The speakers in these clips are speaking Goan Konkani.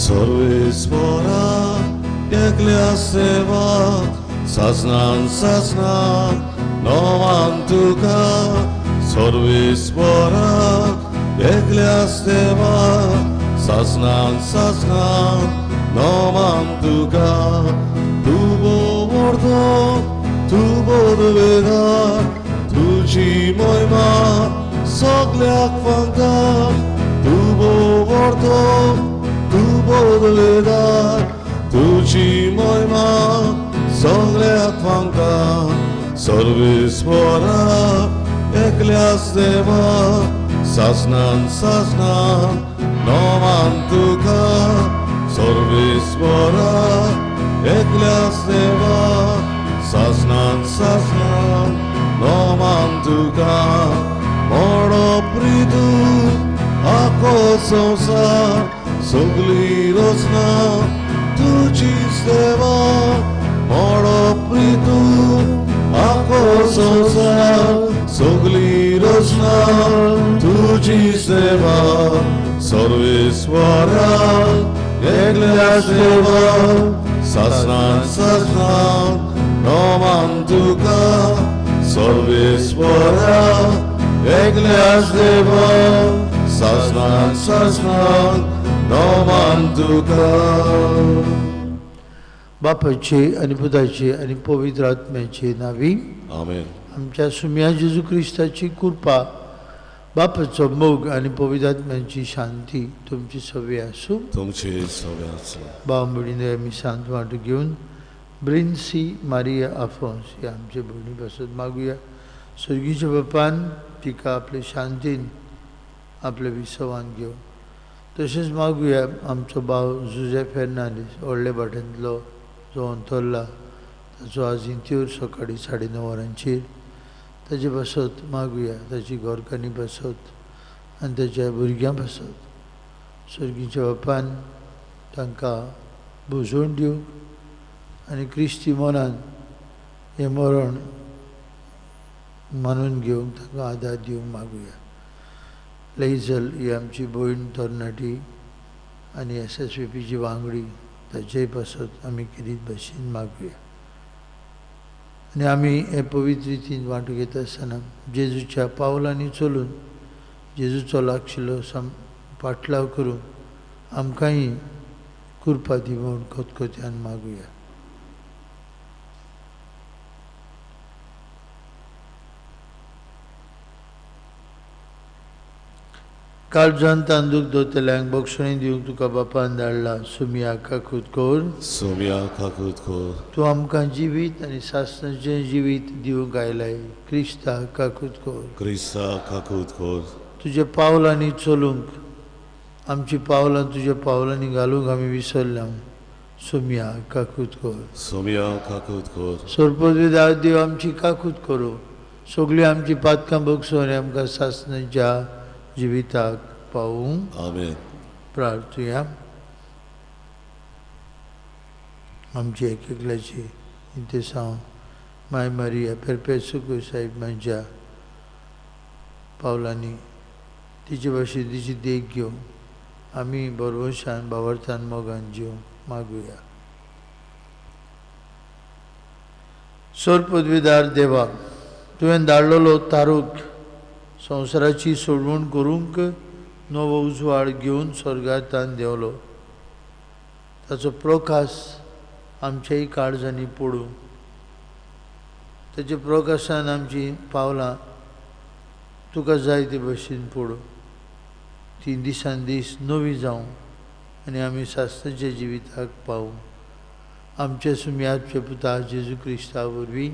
सर्वेस्परा एकल्या सेवा सासनान सासनान नोमान तुका सर्वेस्परा एकल्या सेवा सासनान सासनान नोमान तुका तूं बोर्दो तूं बोदवेदा तुजी मोयमा सगल्याक फांका तूं बोर्दो तूं बोदवेदा तुजी मोयमा सगल्याक फांका सर्वेस्परा एकल्याच देवा सासनान सासनान नोमान तुका सर्वेस्परा एकल्याच देवा सासनान सासनान नोमान तुका मोडो प्रितू आखो संवसार सगली रचना तुजी सेवा मोडो प्रितू आखो संवसार सगली रचना तुजी सेवा सर्वेस्परा एकल्या सेवा सासनान सासनान नोमान तुका सर्वेस्परा एकल्या देवा सासनान सासनान नोमान तुका. बापाचे आनी पुताचे आनी पवित्र आत्म्याचे नावी आमेन. आमच्या सुम्या जेजू क्रिस्ताची कृपा, बापाचो मोग आनी पवित्र आत्म्याची शांती तुमची सवी आसूं. तुमची सवी आसूं. भाव भयणींनो, आमी शांत वांटो घेवन ब्रिन्सी मारिया आफोन्स ही आमचे भयणी पासत मागुया. स्वर्गीच्या बापान तिका आपले शांतीन आपल्या विसवान घेवन तशेंच मागुया आमचो भाव जुजे फेर्नांडीस व्हडले भाटांतलो जो अंतरला ताचो आज इंत्योर सकाळीं 9:30 वरांचेर ताजे पासत मागुया, ताची घरकान्नी पासत आनी ताच्या भुरग्यां पासत स्वर्गीच्या बापान तांकां भोजवण दिवंक आनी क्रिस्ती मनान हें मरण मानून घेवंक तांकां आदार दिवंक मागुया. लेजल ही आमची भयण तरणाटी आनी SSVPची वांगडी ताचेय पासत आमी खेरीत भाशेन मागुया. आनी आमी हे पवित्र रितीन वांटो घेता आसतना जेजूच्या पावलांनी चलून जेजूचो लागशिल्लो पाटलाव करून आमकांय कृपा दी म्हूण खतखत्यान मागुया. काळजान तांदूक दोतल्यांक बक्षणी दिवंक तुका बापान धाडला. सुमिया काकूत कर, सुमिया काकूत कर. तूं आमकां जिवीत आनी सासणाचें जिवीत दिवंक आयलाय. क्रिस्ता काकूत कर, क्रिस्ता काकूत कर. तुज्या पावलांनी चलूंक, आमची पावलां तुज्या पावलांनी घालूंक आमी विसरल्या. सुमिया काकूत कर, सुमिया काकूत कर. सरपदवीदार देव आमची काकूत करूं, सगळीं आमची पातकां बगसून आमकां सासणाच्या जिविताक पावूं. आमेन. प्रार्थुया. आमची एक एकल्याची इंतेसांव माय मारिया पेरपेसुकू साहेब म्हाज्या पावलांनी तिचे भाशेन तिची देख घेवन आमी बरवशान बावर्थान मोगान जीव मागुया. सोर पदवीदार देवा, तुवें धाडलेलो तारूक संवसाराची सोडवण करूंक नवो उजवाड घेवन स्वर्गांत देंवलो. ताचो प्रकाश आमच्याय काळजांनी पडूं. ताच्या प्रकाशान आमची पावलां तुका जाय ते भशेन पडूं. ती दिसान दीस नवी जावं आनी आमी सासणाच्या जिविताक पावूं. आमच्या सुम्याच्या पुता जेजू क्रिस्ता वरवीं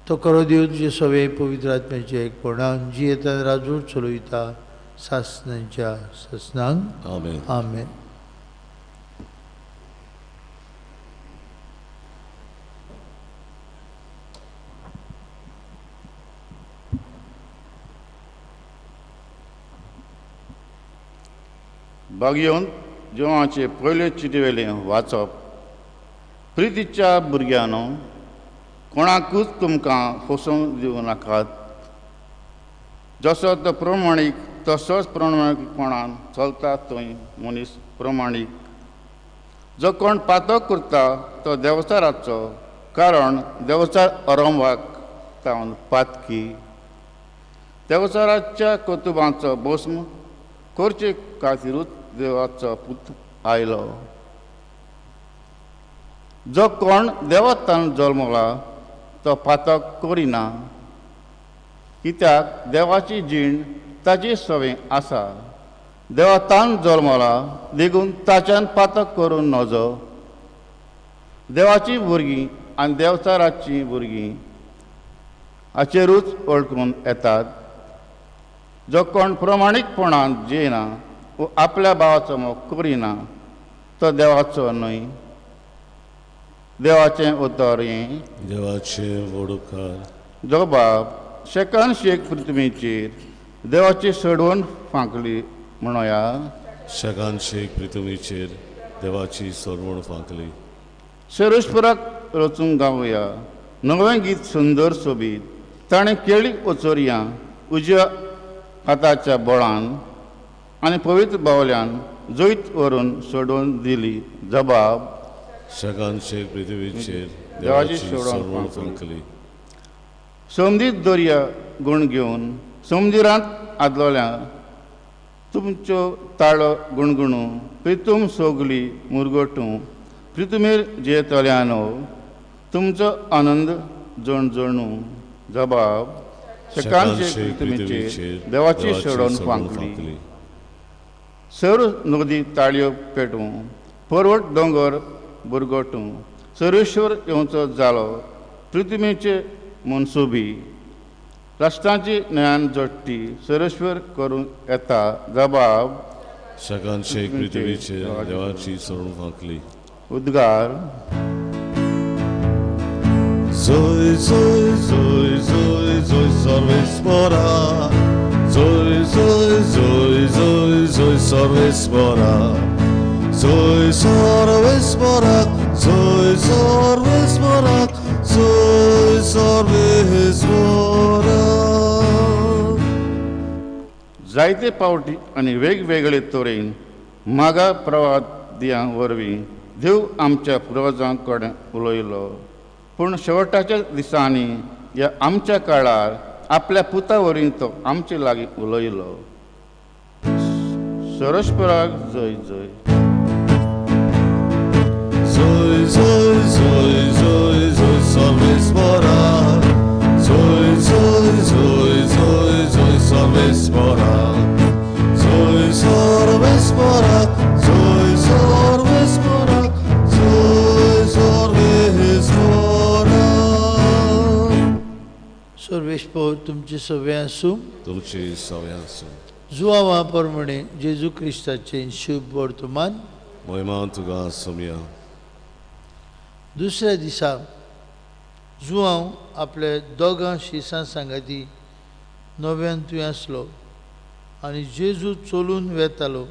तो खरो देव तुजे सगळे पवित्र आत्म्याचे एकपणान जियेतान राजवट चलयता सासणाच्या सासणांक. आमेन. आमेन. बागयोन जेवणाचे पयले चिटयेवेलें वाचप. प्रितीच्या भुरग्यांनो, कोणाकूच तुमकां फसोवंक दिवं नाकात. जसो तो प्रमाणीक तसोच प्रमाणीकपणान चलता थंय मनीस प्रमाणीक जो कोण पातक करता तो देवचाराचो, कारण देवचार अरंभाक तावन पातकी. देवचाराच्या कर्तुबांचो भस्म करचे खातीरूच देवाचो पूत आयलो. जो कोण देवातान जल्मला तो पातक करिना, कित्याक देवाची जीण ताची सवंय आसा. देवातान जल्मला देखून ताच्यान पातक करूं नजो. देवाची भुरगीं आनी देवचाराचीं भुरगीं हाचेरूच वळखून येतात. जो कोण प्रमाणीकपणान जियेना वो आपल्या भावाचो मोग करिना तो देवाचो न्हय. देवाचें उतर हें. देवाचें व्हड उपकार. जो बाब शेकान शेक पृथ्वीचेर देवाची सोडवण फांकली म्हणोया. शेकान शेक पृथ्वीचेर देवाची सोडवण फांकली. सर्वेस्पराक रचूंक गावया नवें गीत सुंदर सोबीत. ताणें केळी ओचोरया उजव्या हाताच्या बळान आनी पवित्र बावल्यान जैत व्हरून सोडोवन दिली. जबाब शेकान शेक पृथ्वीचेर देवाची सोडवण फांकली. समदीत दर्या गुण घेवन समुद्रांत आदलोल्या तुमच्यो ताळो गुणगुणू. प्रितूम सोगली मुरगटूं प्रितुमेर जियेतल्यानो तुमचो आनंद जणजणू. जबाब शेकान शेक पृथ्वीचेर देवाची सोडवण फांकली. सर्व नदी ताळयो पेटूं पर्वत दोंगर बुरगटूं. सर्वेश्वर येवचो जालो पृथ्वीचे मनसुबी. राष्ट्रांची ज्ञान जोडटी सर्वेश्वर करूं येता. जबाब शेकान शेक पृथ्वीचेर देवाची सोडवण फांकली. उद्गार. जोय जोय जोय जोय जोय सर्वेस्परा. जोय जोय जोय जोय जोय सर्वेस्परा. जोय सर्वेस्परा जोय सर्वेस्परा जोय सर्वेस्परा. जायते पावटी आनी वेगवेगळे तरेन मागा प्रवाद्यां वरवीं देव आमच्या पुर्वजां कडेन उलयलो. पूण शेवटाच्या दिसांनी ह्या आमच्या काळार आपल्या पुता वरवीं तो आमचे लागीं उलयलो. सर्वेस्पराक जय जय. जोय जोय जोय जोय जोय सर्वेस्परा. जोय जोय जोय जोय जोय सर्वेस्परा. जोय सर्वेस्परा जोय सर्वेस्परा जोय सर्वेस्परा. सर्वेस्पर तुमचे सगळे आसूं. तुमचे सगळे आसूं. जुआवा प्रमाणे जेजू क्रिस्ताचें शुभ वर्तमान. महिमा तुका आसुया. दुसऱ्या दिसा जुआंव आपल्या दोगां शिसां सांगाती नव्यान थंय आसलो आनी जेजू चलून वेतालो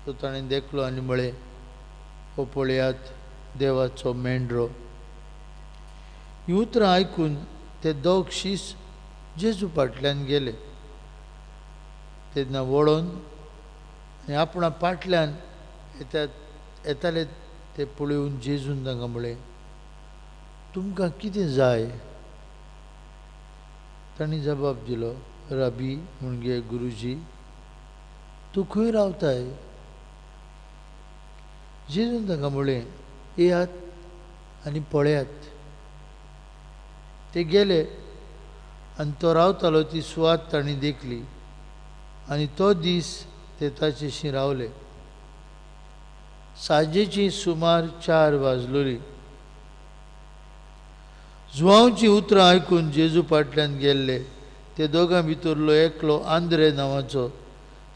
तो ताणें देखलो आनी म्हळें, हो पळयात देवाचो मेंढरो. हीं उतरां आयकून ते दोग शीस जेजू फाटल्यान गेले. तेन्ना वळोन आनी आपणा फाटल्यान येताले ते पळोवन जेजून तांकां म्हळें, तुमकां कितें जाय? तांणी जबाब दिलो, राबी म्हणजे गुरुजी, तूं खंय रावताय? जेजून तांकां म्हळें, येयात आनी पळयात. ते गेले आनी तो रावतालो ती सुवात तांणी देखली आनी तो दीस ते ताचेशी रावले. सांजेची सुमार 4 वाजलोली. जुआंवची उतरां आयकून जेजू फाटल्यान गेल्ले ते दोगां भितरलो एकलो आंद्रे नांवाचो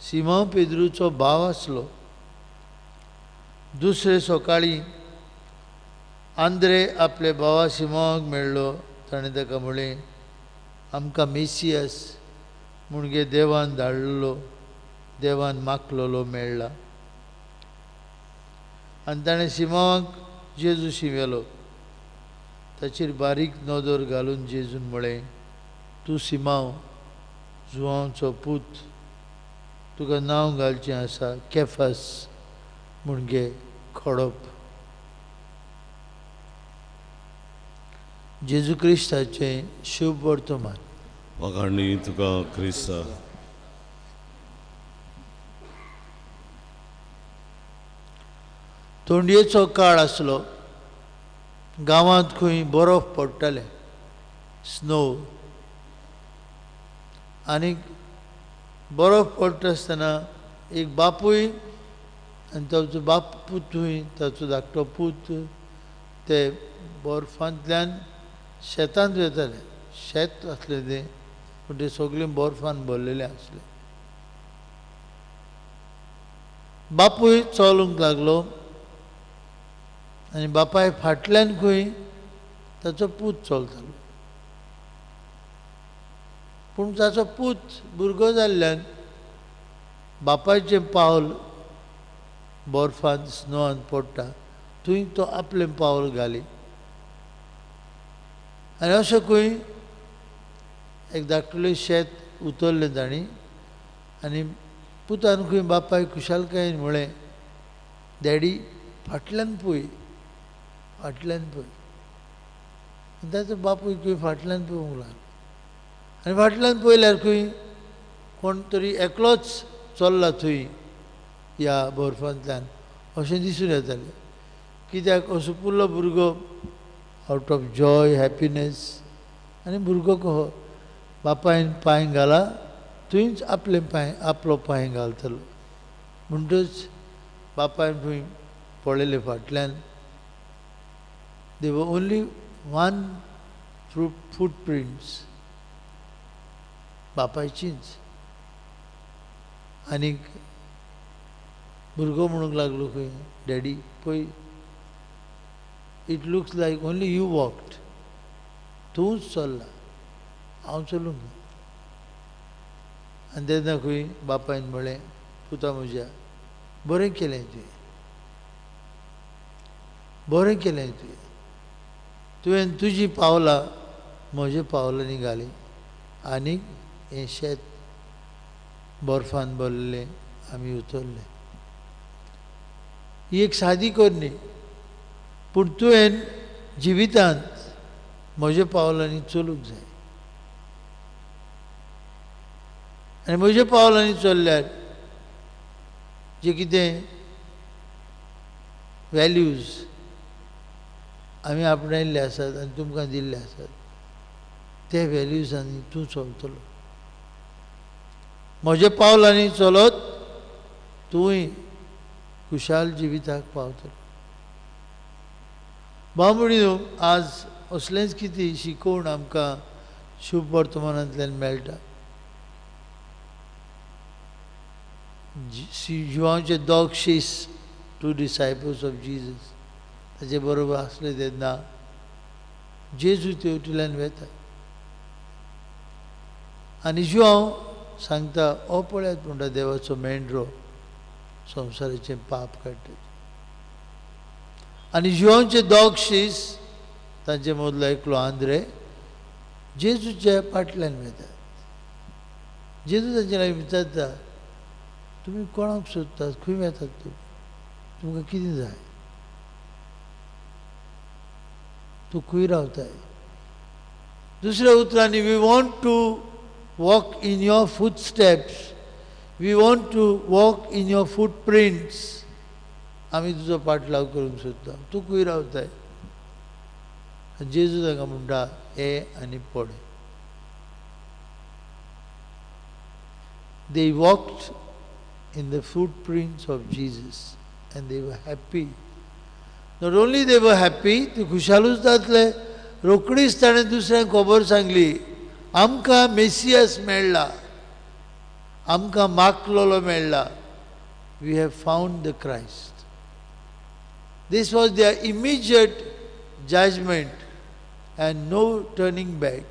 सिमांव पेद्रूचो भाव आसलो. दुसरे सकाळीं आंद्रे आपले भावा सिमांवाक मेळ्ळो. ताणें ताका म्हळें, आमकां मेसियस म्हणजे देवान धाडलेलो देवान मागलेलो मेळ्ळा. आनी ताणें सिमांवाक जेजूशी व्हेलो. ताचेर बारीक नदर घालून जेजून म्हळें, तूं सिमांव जुआंवचो पूत, तुका नांव घालचें आसा केफास म्हणजे खडप. जेजू क्रिस्ताचें शुभ वर्तमान. वाखाणी तुका क्रिस्ता. तोंडयेचो काळ आसलो. गांवांत खंय बरफ पडटालें, स्नो, आनी बरफ पडटा आसतना एक बापूय आनी ताचो बापूतूय ताचो धाकटो पूत ते बर्फांतल्यान शेतांत वताले. शेत आसलें तें, पूण तें सगळें बर्फान भरलेलें आसलें. बापूय चलूंक लागलो आनी बापाय फाटल्यान खंय ताचो पूत चलतालो. पूण ताचो पूत भुरगो जाल्ल्यान बापायचें पावल बर्फांत स्नोवान पडटा थंय तो आपलें पावल घाली. आनी अशें खंय एक धाकटुलें शेत उतरलें तांणी आनी पुतान खंय बापाय खुशालकायेन म्हळें, डॅडी फाटल्यान पळय, फाटल्यान पळय. आनी ताचो बापूय खंय फाटल्यान पळोवंक लागलो आनी फाटल्यान पळयल्यार खंय कोण तरी एकलोच चल्ला थंय ह्या बर्फांतल्यान अशें दिसून येतालें. कित्याक असो पुरलो भुरगो आवट ऑफ जॉय हॅपिनेस आनी भुरगो कहो बापायन पांय घाला थंयच आपले पांय आपलो पांय घालतलो. म्हणटच बापायन खंय पळयलें फाटल्यान, there were only one footprints बापायचीच. आनीक भुरगो म्हणूंक लागलो खंय, डॅडी पळय, it looks like only you walked, तूंच चल्ला, हांव चलूंक ना. आनी तेन्ना खंय बापायन म्हळें, पुता म्हज्या, बरें केलें तुवें, बरें केलें तुवें, तुवें तुजीं पावलां म्हज्या पावलांनी घालीं आनी हें शेत बर्फान भरलें आमी उतरलें. ही एक सादी करणी, पूण तुवें जिवितांत म्हज्या पावलांनी चलूंक जाय आनी म्हज्या पावलांनी चल्ल्यार जे कितें वॅल्यूज आमी आपणायल्ले आसात आनी तुमकां दिल्ले आसात ते वॅल्यूजांनी तूं चलतलो. म्हज्या पावलांनी चलत तूंय खुशाल जिविताक पावतलो. भाव-भयणीनो, आज असलेंच कितें शिकोवण आमकां शुभ वर्तमानांतल्यान मेळटा. जुवांचे दोग शीस, टू डिसायपल्स ऑफ जीजस, ताचे बरोबर आसले तेन्ना जेजू तेवटेल्यान वेता आनी जुवांव सांगता, हो पळयात म्हणटा देवाचो मेंढरो संवसाराचें पाप काडटा. आनी जुवांचे दोग शीस तांचे मदलो एकलो आंद्रे जेजूच्या फाटल्यान वेतात. जेजू तांचे लागीं विचारता, तुमी कोणाक सोदतात, खंय वेतात तुमी, तुमकां कितें जाय, तूं खंय रावताय? दुसऱ्या उतरांनी, we want to walk in your footsteps, we want to walk in your footprints, आमी तुजो पाटलाव करूंक सोदता, तूं खंय रावताय? जेजू तांकां म्हणटा, हे आनी पळय. They walked in the footprints of Jesus and they were happy. Not only they were happy, ते खुशालूच जातले. रोखडीच ताणें दुसऱ्यांक खबर सांगली, आमकां मेसियास मेळ्ळा, आमकां माकलोलो मेळ्ळा, we have found the Christ. This was their immediate judgment and no turning back.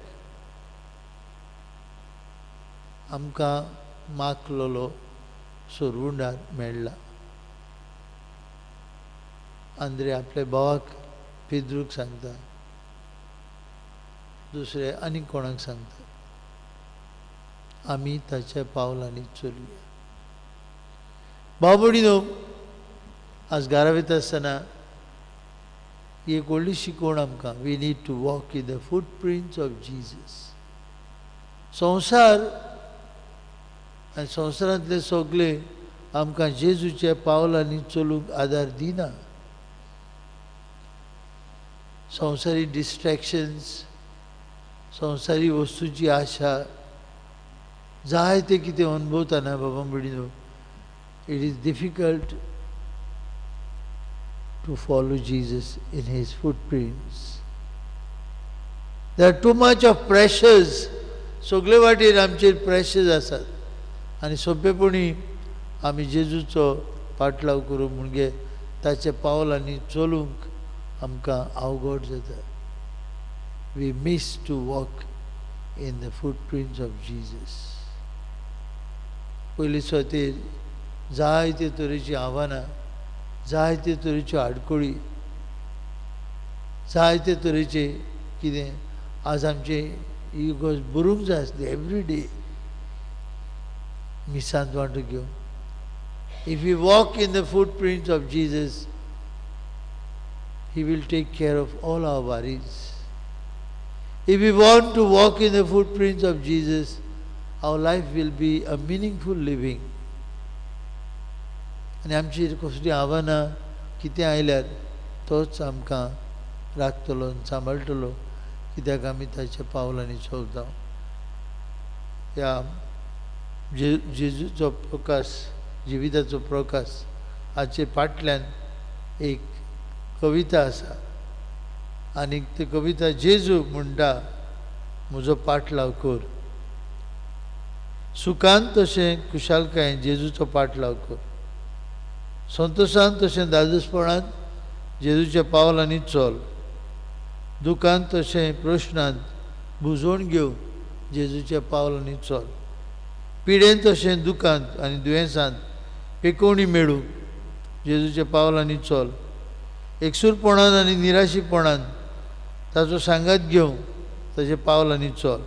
आमकां माकलोलो सोरवुंडार मेळ्ळा. आंद्रे आपल्या भावाक पेद्रूक सांगता, दुसरे आनी कोणाक सांगता, आमी ताच्या पावलांनी चलुया. भाव भयणीनो, आज घरा वयता आसतना एक व्हडली शिकवण आमकां, we need to walk in the footprints of Jesus. संवसार आनी संवसारांतले सगळे आमकां जेजूच्या पावलांनी चलूंक आदार दिना. संवसारी डिस्ट्रॅक्शन्स, संवसारी वस्तूची आशा, जायते कितें अनुभवतना बाबा भयणीनो, it is difficult to follow Jesus in his footprints. There are too much of pressures. सगळे वाटेर आमचेर प्रेशर्स आसात आनी सोंपेपणी आमी जेजूचो पाटलाव करूंक म्हणजे ताच्या पावलांनी चलूंक आमकां अवघड जाता. We miss to walk in the footprints of Jesus. पयली सुवातेर जायते तरेचीं आव्हानां, जायते तरेच्यो आडखळी, जायते तरेचे कितें आज आमचें ही गोश्ट बरोवंक जाय आसली एवरी डे मिसांत वांटो घेवन. If you walk in the footprints of Jesus, he will take care of all our worries. If you want to walk in the footprints of Jesus, our life will be a meaningful living. आनी आमची कसलीं आव्हानां कितें आयल्यार तोच आमकां राखतलो आनी सांबाळटलो, कित्याक आमी ताच्या पावलांनी चलता. ह्या जेजूचो प्रकाश, जिविताचो प्रकाश हाचे फाटल्यान एक कविता आसा आनी ती कविता जेजू म्हणटा, म्हजो पाटलाव कर. सुखान तशें खुशालकायेन जेजूचो पाटलाव कर, संतोशान तशें धादोसपणान जेजूच्या पावलांनी चल, दुखान तशें प्रश्नांत बुजोवन घेवन जेजूच्या पावलांनी चल, पिडेन तशें दुखांत आनी दुयेंसांत पेकोवणी मेळूंक जेजूच्या पावलांनी चल, एकसूरपणान आनी निराशीपणान ताचो सांगात घेवंक ताच्या पावलांनी चल,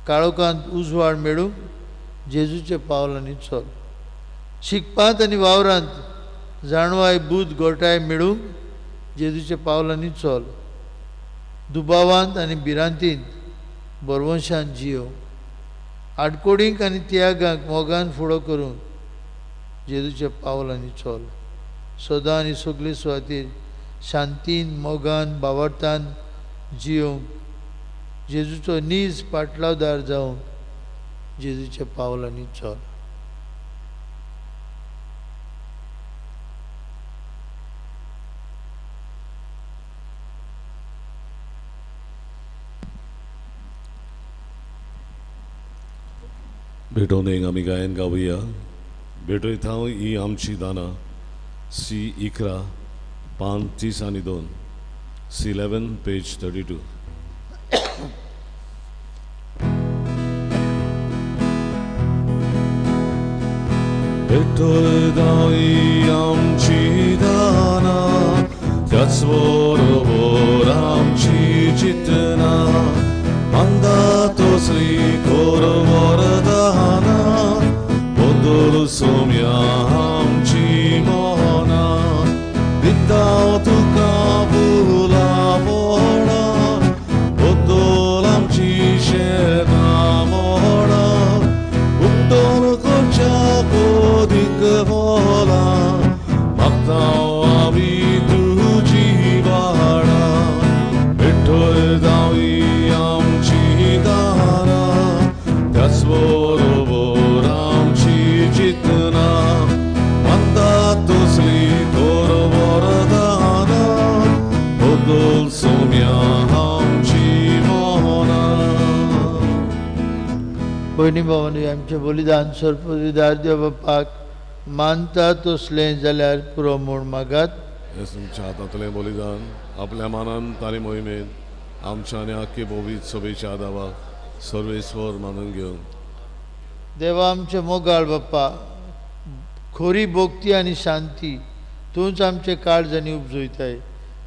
काळोखांत उजवाड मेळूंक जेजूच्या पावलांनी चल, शिकपांत आनी वावरांत जाणवाय बूद गोठाय मेळूंक जेजूच्या पावलांनी चल, दुबावांत आनी भिरांतींत बरवंशान जियो, आडकोडींक आनी त्यागांक मोगान फुडो करूंक जेजूच्या पावलांनी चल, सदां आनी सगळे सुवातेर शांतीन मोगान बावडतान जियोंक जेजूचो नीज पाटलावदार जावंक जेजूच्या पावलांनी चल. भेटोवन एक आमी गायन गावया. भेटयता हांव ही आमची दानां, सी 11 पान 30 आनी 2, सी 11 पेज 32. भेटयता ही आमची दानां, त्याच बरोबर आमची चिंतना, मानता तसली कोर वरदाना, बदल सोम्या आमची मना, दिता तुका फुलां फळां, बदल आमची शेतां मळां, उक्तोन करच्या कोदीक फळां, मागता आमी तुजी वाडां, भेटयता आमची दानां, त्याच बरोबर आमची चिंतना, मानता तसली कोर वरदाना, बदल सोम्या आमची मना. भयणी भावांनी, आमचें बलिदान सर्पविदार देव बापाक मानता तसलें जाल्यार पुरो म्हूण मागात. हें तुमच्या हातांतलें बलिदान आपल्या मानान तारी मोहिमेन आमच्या आनी आख्खे पवित्र सभेच्या आदावाक सर्वेस्वर मानून घेवन. देवा आमचे मोगाळ बाप्पा, खोरी भोक्ती आनी शांती तूंच आमचे काळज आनी उपजयताय,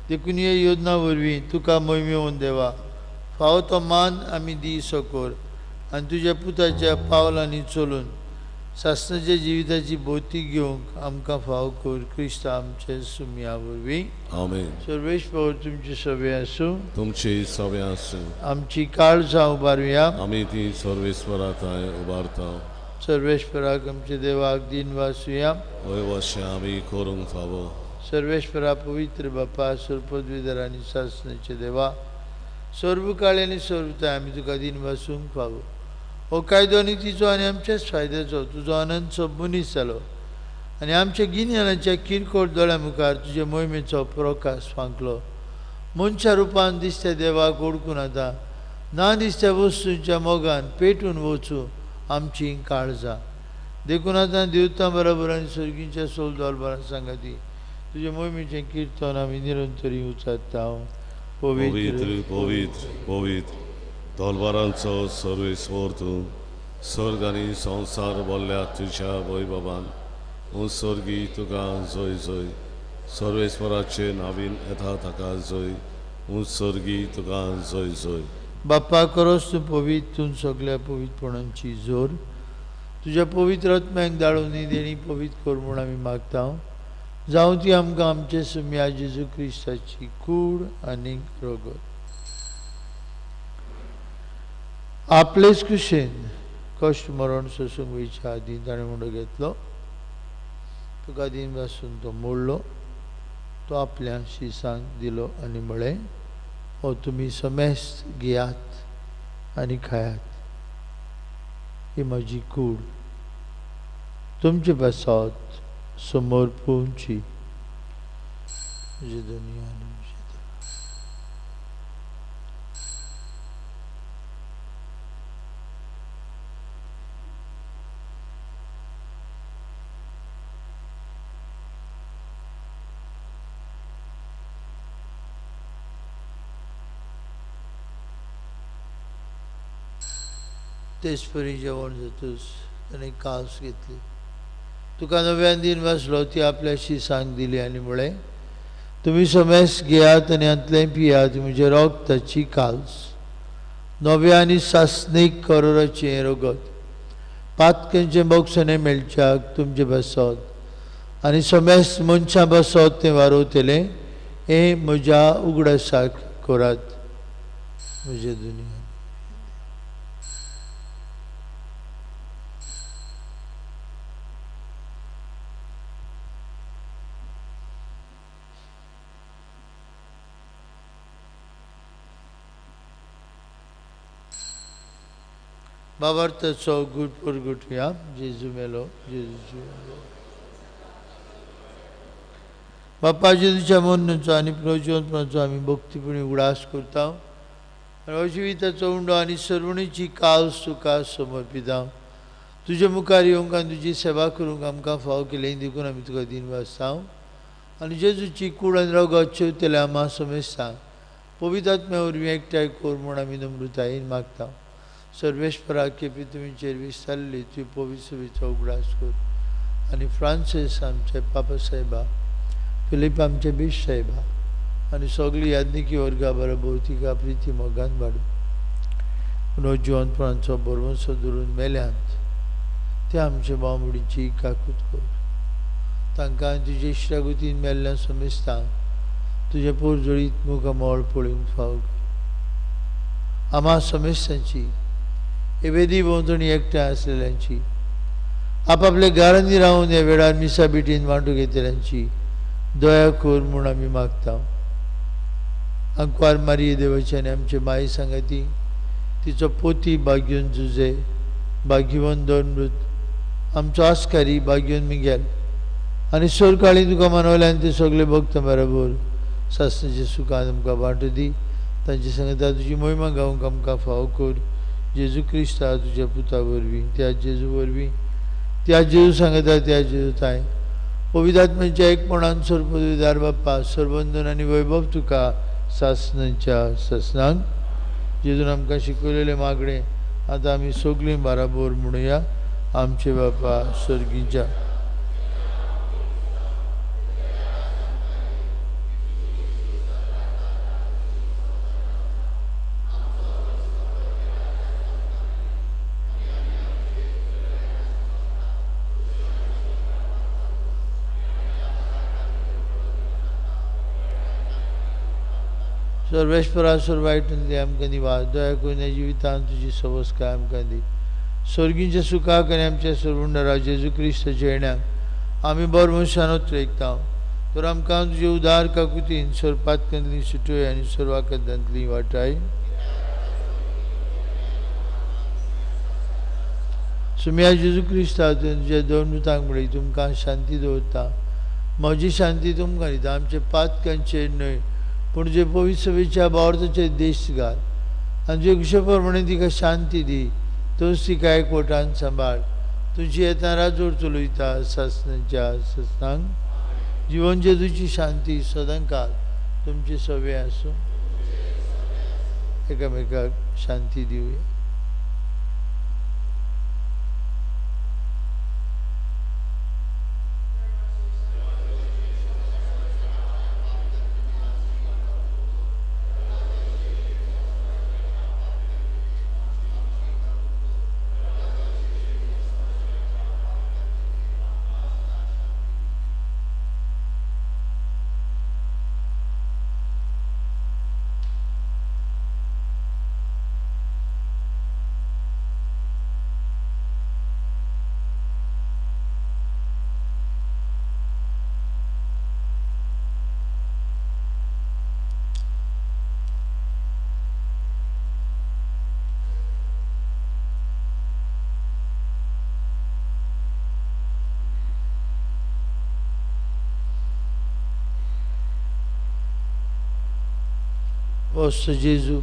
देखून हे योजना वरवीं तुका मोहिमेवन देवा फावो तो मान आमी दी सकोर आनी तुज्या पुताच्या पावलांनी चलून सासणाच्या जिविताची बोती घेवंक आमकां फाव कर क्रिस्त आमचे सुमया वरवीं. आमेन. सर्वेस्पर तुमचे सवे आसूं. तुमचे सवे आसूं. आमची काळजां उबारुया. आमी ती सर्वेस्परा थंय उबारता. सर्वेस्पराक आमच्या देवाक दिन वासुया. हय वशें आमी करूंक फावो. सर्वेस्परा पवित्र बापा सर्वपदवीधर आनी सासणाचे देवा सर्व काळ आनी सर्वताय आमी तुका दिन वासूंक फावो. हो कायदो आनी तिचो आनी आमच्याच फायद्याचो तुजो आनंद सब मनीस जालो आनी आमच्या गिन्यानाच्या किरकोळ दोळ्या मुखार तुजे मोहिमेचो प्रकाश फांकलो. मनशा रुपान दिसत्या देवाक ओडकून आतां ना दिसत्या वस्तूंच्या मोगान पेटून वचूं आमची काळजां. देखून आतां देवतां बरोबर आनी सर्गीच्या सोलदोलबारां सांगाती तुजे मोहिमेचें किर्तन आमी निरंतरी उचारता. पवित्र पवित्र पवित्र तलवारांचो सर्वेस्वर तूं स्वर्ग आनी संवसार बोल्ल्या तुज्या वैभवान. स्वर्गी तुका जय जय. सर्वेस्वराचे नावीन येता ताका जय. स्वर्गी तुका जय जय. बाप्पा करोस तूं पवित्र तूं सगल्या पवित्रपणांची जोर तुज्या पवित्र आत्म्याक दाळून देणी पवित्र कर म्हूण आमी मागता. जावं ती आमकां आमचे सुम्या जेजू क्रिस्ताची कूड आनी रगत. आपलेच कुशेन कश्ट मरण सोसूंक वयच्या आदीं ताणें मुंडो घेतलो. तुका दिन वासून तो मोडलो. तो आपल्या शिसांक दिलो आनी म्हळें, हो तुमी समेस्त घेयात आनी खायात. ही म्हजी कूड तुमचे पासत समोर पोवची. म्हजे दुनिया तेच परी जेवण जातूच ताणें कास घेतली. तुका नव्यान दिन वाचलो ती आपल्या शिसांक दिली आनी म्हळें, तुमी समेस्त घेयात आनी हांतलें पियात. म्हजें रगताची काल्स नव्या आनी सासणीक करोराचें रगत पातकेंचें बोगसणें मेळच्याक तुमचें बसत आनी समेस्त मनशां बसत तें वारवतलें. हें म्हज्या उगडासाक करात. म्हजें दुनिया बाबार्थाचो गुट परगुटया. जेजू मेलो जेजू जिवलो. बाप्पा जेजूच्या मरणाचो आनी प्रज्वलपणाचो आमी भक्तीपणी उगडास करता आनी अजिविताचो उंडो आनी सर्वणीची कास तुका समर्पिता. तुजे मुखार येवंक आनी तुजी सेवा करूंक आमकां फाव केली देखून आमी तुका दिन वाचता आनी जेजूची कूड आनी रगत चेवतल्या आमा समेस्तांक पवित्र आत्म्या वरवीं एकठांय कर म्हूण आमी नम्रतायेन मागता. सर्वेस्परा केपी तुमचेर विस्तारली तुजी पवित्र उगडास कर आनी फ्रांसीस आमचे पापा साहेबा, फिलीप आमचे बीश साहेबा आनी सगळी याज्ञिकी वर्गा बरोबर तिका प्रिती मोगान वाडू. जिवंतपणाचो बरवंसो धरून मेल्यांत ते आमचे बांबडीची काकूत कर. तांकां तुजे इश्टागतीन मेल्ल्या समेस्तांक तुजें पोरजोळीत मुखामळ पळोवंक फाव कर. आमा समेस्तांची वेदी भोंवतणी एकठांय आसलेल्यांची आपापल्या घरांनी रावन ह्या वेळार मिसा बिटीन वांटू घेतल्यांची दया कर म्हूण आमी मागता. आंकवार मारिये देवाची आनी आमचे माई सांगाती तिचो पोती बाग्यून जुजे बागिवन दोन मृत आमचो आस्कारी बाग्यून मिगेल आनी सोरकाळी तुका मनवले आनी ते सगळे भक्त बरोबर सासणाचे सुखान आमकां वांटू दी. तांचे सांगता तुजी मोहिमा गावंक आमकां फाव कर. जेजू क्रिस्ता तुज्या पुता वरवीं त्या जेजू वरवीं त्या जेजू सांगता त्या जेजू ताय पवित्र आत्म्याच्या एकपणान सर्वपदवीदार बाप्पा सर्वंदन आनी वैभव तुका सासणाच्या सासणांक. जेजून आमकां शिकयलेलें मागणें आतां आमी सगळीं बाराबोर म्हणुया. आमचे बापा सर्गीच्या सर्वेस्परा सर्वायटून आमकां निवास दया करून ह्या जिवितांत तुजी सवस्काय आमकां दी. स्वर्गीच्या सुखाक आनी आमच्या सर्वुंडरा जेजू क्रिस्ताच्या येण्याक आमी बरमशान उतरेकता. तर आमकां तुजे उदार काकुतीन सर्पातकांतली सुटोय आनी सर्वाकदांतली वाटाय. सुम्या जेजू क्रिस्ता तुज्या दोन दुतांक म्हणली तुमकां शांती दवरता, म्हजी शांती तुमकां दिता. आमचे पातकांचेर न्हय पूण जे पवित्र सभेच्या बावर्थाचे देश घाल आनी जे कुशे प्रमाणे तिका शांती दी. तोच तिका एकवटान सांबाळ. तुजी येता राजोर चलयता सासनाच्या ससनांक जिवन जेजूची शांती सदांकाल तुमचे सवे आसूं. एकामेकाक शांती दिवया. वस्त जेजू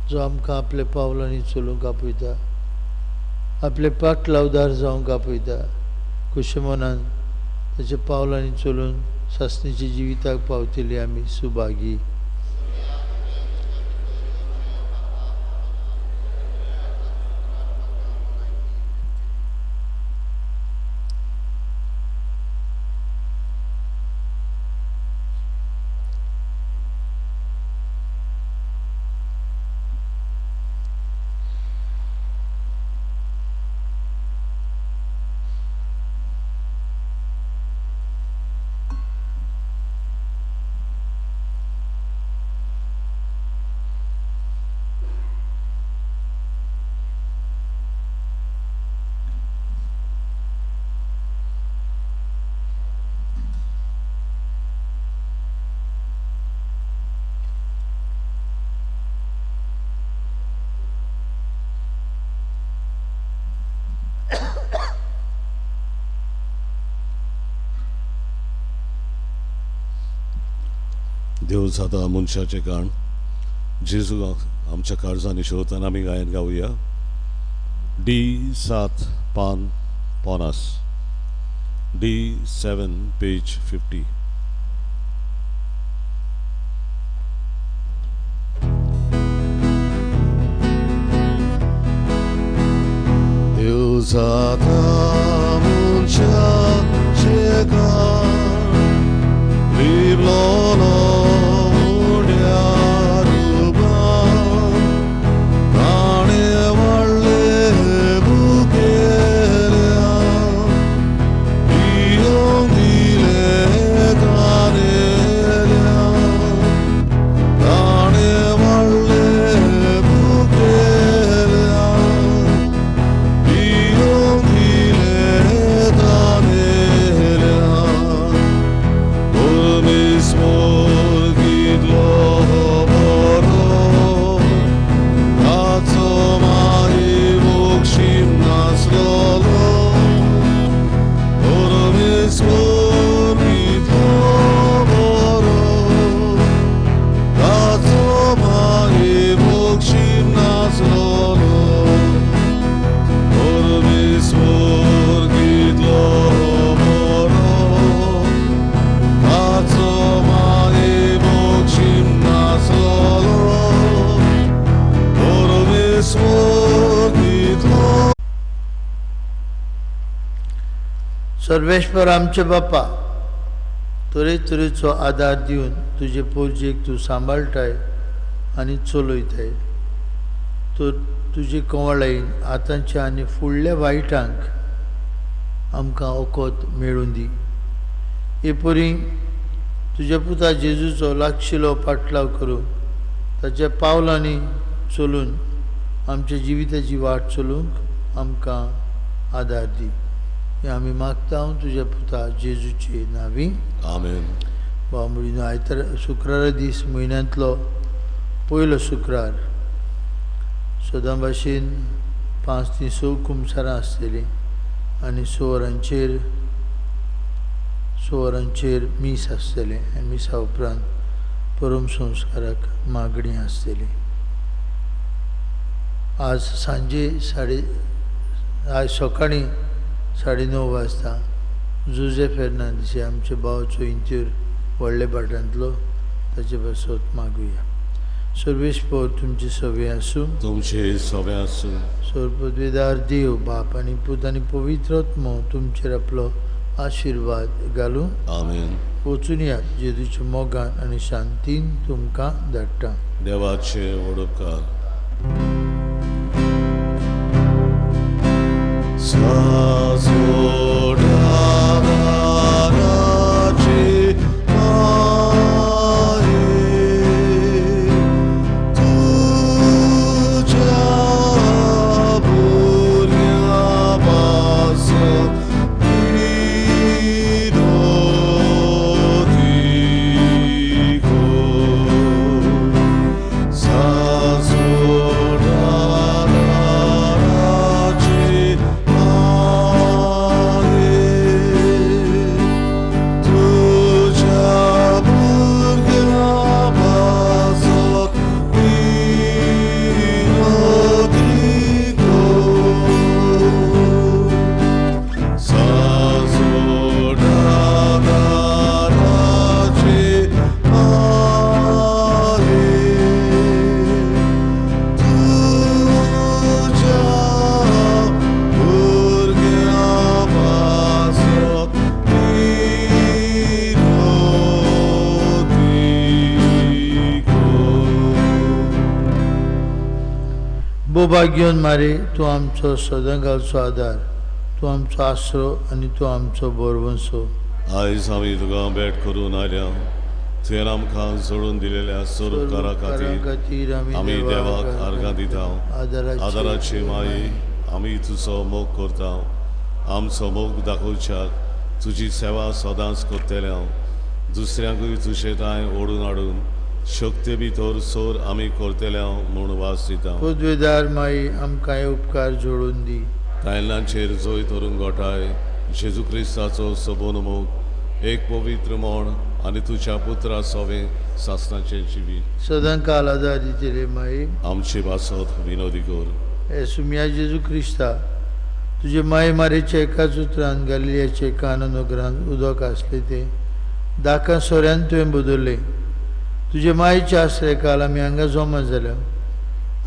जो आमकां आपल्या पावलांनी चलूंक आपयता, आपले पाटलावदार जावंक आपयता, खुशे मनान ताच्या पावलांनी चलून सासणीच्या जिविताक पावतली आमी सुभागी. देव जाता मनशाचें काण जेजू आमच्या काळजांनी शिवताना आमी गायन गावया. डी 7 पान 50, डी 7 पेज 50. देव जाता मनशाचें काण लिपलोलो सर्वेश्वर आमचे बापा, तरेतरेचो आदार दिवन तुजे पोरजेक तूं सांबाळटाय आनी चलयताय. तर तुजे कंवळायेन आतांच्या आनी फुडल्या वायटांक आमकां ओकोत मेळूं दी. हे परी तुज्या पुता जेजूचो लागशिलो पाटलाव करून ताच्या पावलांनी चलून आमच्या जिविताची वाट चलूंक आमकां आदार दी. हें आमी मागता तुज्या पुता जेजूचे नांवी. आमेन. भाव आयतार शुक्रारा दीस म्हयन्यांतलो पयलो शुक्रार सदां भाशेन 5 ते 6 कुमसारां आसतलीं आनी 6 वरांचेर मीस आसतलें आनी मिसा उपरांत परम संस्काराक मागणी आसतली. आज सांजे आज सकाळीं 9:30 वाजता जुजे फेर्नांदीस हे आमचे भावाचो इंत्यूर व्हडले भाटांतलो ताचे पासत मागुया. सर्वेस्पर तुमचे सवे आसूं. तुमचे सवे आसूं. सर्वपदवीदार देव बाप आनी पूत आनी पवित्र आत्मो तुमचेर आपलो आशिर्वाद घालूं. आमेन. वचून यात जेजूच्या मोगान आनी शांतीन तुमकां धाडटा. देवाचे व्हड उपकार. बोभाग्योन मारे तूं आमचो सदां घालचो आदार, तूं आमचो आसरो आनी तूं आमचो बोरवंसो. आयज आमी तुका भेट करून आयल्या तुवें आमकां जोडून दिलेल्या स्वरूपकारा खातीर आमी देवाक आर्गां दिता. आदाराची माई आमी तुजो मोग करता. आमचो मोग दाखोवच्याक तुजी सेवा सदांच करतले. हांव दुसऱ्यांकूय तुजे तांय ओडून हाडून शक्ती भितर सोर आमी करतले म्हूण वास दिता. पदवेदार माई आमकां हे उपकार जोडून दी. तायलांचेर जोय धरून गोठाय जेजू क्रिस्ताचो सबोन मोग एक पवित्र म्हण आनी तुज्या पुत्रा सोवे सासनाचें जिवीत सदां काल आदार दितले माई. आमची बासत विनोदी कर. हे सुम्या जेजू क्रिस्ता तुजे माये मारेच्या एकाच उतरान गालिलियाचे काननगरान उदक आसलें तें दाका सोऱ्यान तुवें बदललें. तुजे मायेच्या आसरे काल आमी हांगा जमा जाल्या.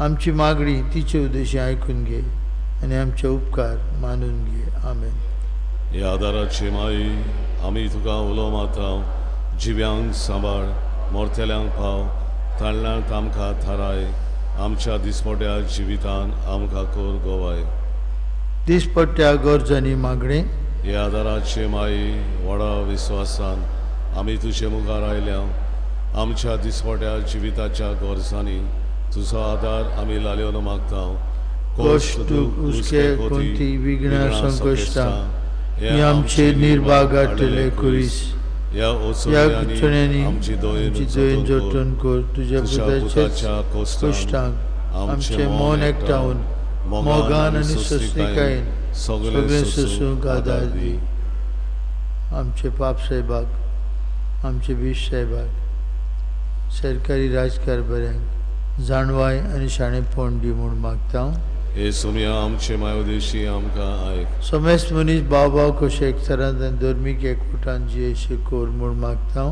आमची मागणी तिचे उद्देशी आयकून घे आनी आमचे उपकार मानून घे. आमेन. ह्या आदाराची माई आमी तुका उलो मारता. जिव्यांक सांबाळ, मोरतेल्यांक पाव, ताळ्यांक आमकां थाराय. आमच्या दिसपट्या जिवितान आमकां कर गोवाय. दिसपट्ट्या गरजांनी मागणें. ह्या आदाराची माई व्हडा विस्वासान आमी तुजे मुखार आयल्या. आमच्या दिसपट्या जिविताच्या गरजांनी तुजो आदार आमी लाल्योन मागता. कश्ट, हुस्के, कोणती विघ्नां, संकश्टां ही आमचे निर्भाग हाडटले खुरीस. ह्या ओसोड्यांनी आमची आमची दोयन जतन कर. तुज्या पुताच्या कश्टांक आमचें मन एकठावन मोगान आनी सोंसणिकायेन सगळें सोंसूंक आदार दी. आमचे पाप साहेबाक, आमचे बीश साहेबाक, सरकारी राजकारभाऱ्यांक जाणवाय आनी शाणेपण दी म्हूण मागता. हे सोम्या आमचे मायोदेशी आमकां आयक. समेस्त मनीस भाव भाव कशे एकचारांत आनी धर्मीक एकवटान जियेशे कर म्हूण मागता.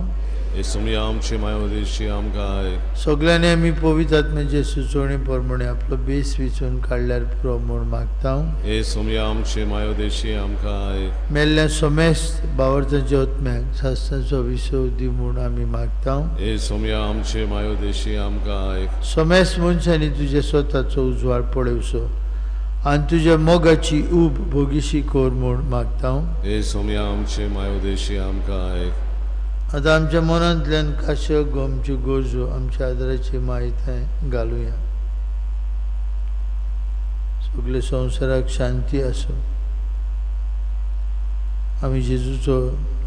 हे सोम्या आमचे मायोदेशी आमकां आयक. सगळ्यांनी आमी पवित्र आत्म्याचे सुचोवणे प्रमाणे आपलो बेस विचून काडल्यार पुरो म्हूण मागता. हे सोम्या आमचे मायोदेशी आमकां आयक. मेल्ल्या समेस्त बावर्थांच्या आत्म्याक सासणाचो विसव दी म्हूण आमी मागता. हे सोम्या आमचे मायोदेशी आमकां आयक. समेस्त मनशांनी तुज्या स्वताचो उजवाड पळोवचो आनी तुज्या मोगाची ऊब भोगीशी कर म्हूण मागता. हे सोम्या आमचे मायोदेशी आमकां आयक. आतां आमच्या मनांतल्यान काश्यो गोमच्यो गरजो आमच्या आदराची माहिती घालुया. सगळे संवसाराक शांती आसूं. आमी जेजूचो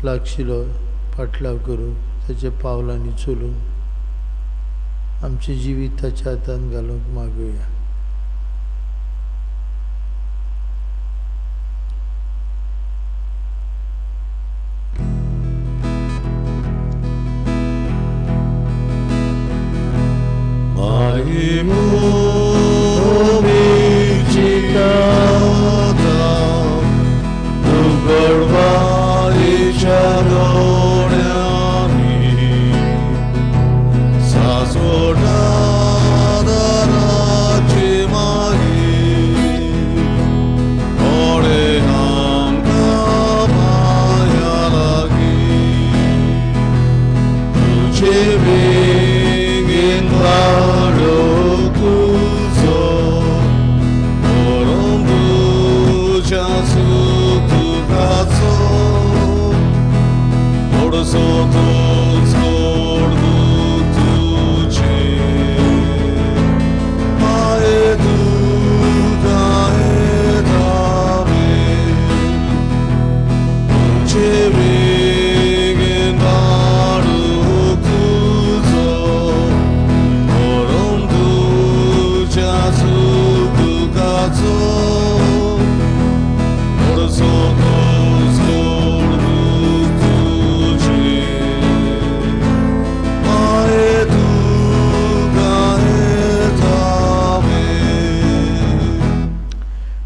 लागशिलो फाटलाव करून ताच्या पावलांनी चलून आमचें जिवीत ताच्या हातान घालूंक मागुया.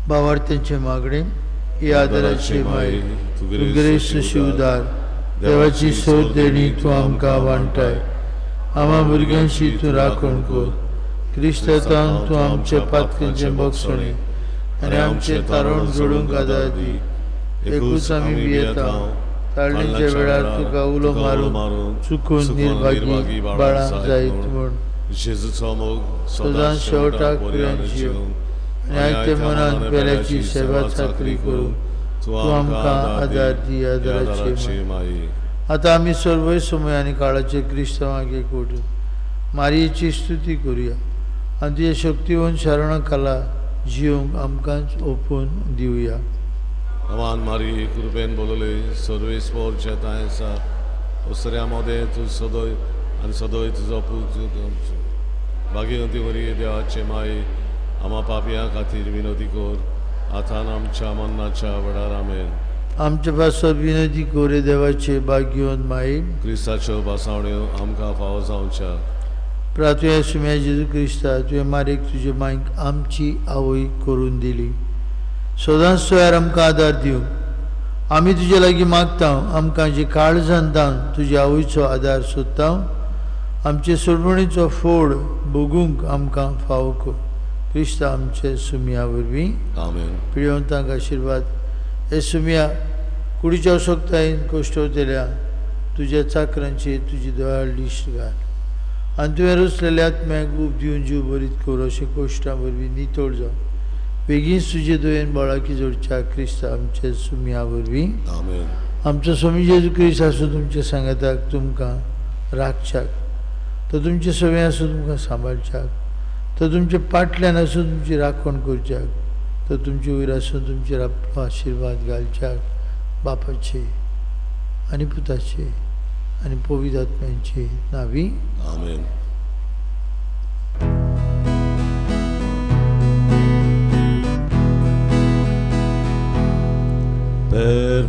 बावार्थ्यांचे मागणे ही आदराची माई तूं गिरेस्त शिवदार देवाची सोद देणी तूं आमकां वांटाय. आमा भुरग्यांशी तूं राखण कर. क्रिस्तान तूं आमचे पातकांचे बक्षणे आनी आमचें तारण जोडूंक आदार दी. एकूच आमी भियेता ताळणेच्या वेळार तुका उलो मारून चुकून निर्भागी बाळां जायत म्हूण. सदांच शेवटाक पर्यंत जीव आनी आयते मनान पेल्याची सेवा चाकरी करूं तूं आमकां आदार दी आदाराची माई. आतां आमी सर्वय समय आनी काळाचे क्रिस्तांवाक एकवटून मारयेची स्तुती करुया आनी तुज्या शक्तीवन शरणा खाला जिवंक आमकांच ओपून दिवया. अमान मारी कृपेन बोलले सर्वेस्पोरच्या तांय आसा उसऱ्या मदें तूं सदय आनी सदय तुजो पूत भाग्यवंती वरी देवाचे माई आमा पापयां खातीर विनोदी कर आतां आमच्या मन्नाच्या वेळार. आमेन. आमच्या पासत विनोदी कोरे देवाचे भाग्यवंत माई क्रिस्ताच्यो भासावण्यो आमकां फावो जावच्या. प्रातुया सुम्या जेजू क्रिस्ता तुवें मारीक तुजे मायक आमची आवय करून दिली. सदांच तुवें आमकां आदार दिवंक आमी तुजे लागीं मागता. आमकां जे काळजान धावन तुजे आवयचो आदार सोदता. आमचे सोडवणीचो फोड भोगूंक आमकां फावो कर. क्रिस्ता आमचे सुमया वरवीं. आमेन. पिळवंतांक आशिर्वाद. हे सुमया कुडीच्या शकतायेन कश्टवतल्या तुज्या चाकरांची तुजी दयाळ लिस्ट घाल आनी तुवें रचलेल्या आत्म्याक उब दिवन जीव बरीत कर. अशें कश्टां वरवीं नितळ जावं बेगीनच तुजे दयेन बळाकी जोडच्या क्रिस्ता आमचे सुमया वरवीं. आमेन. आमचो स्वामी जेजू क्रिस्त आसूं तुमच्या सांगाताक तुमकां राखच्याक, तो तुमचे सवे आसूं तुमकां सांबाळच्याक, तो तुमचे पाटल्यान आसून तुमची राखण करच्याक, तो तुमचे वयर आसून तुमचेर आपलो आशिर्वाद घालच्याक. बापाचे आनी पुताचे आनी पवित्र आत्म्यांचे नांवी. आमेन. Per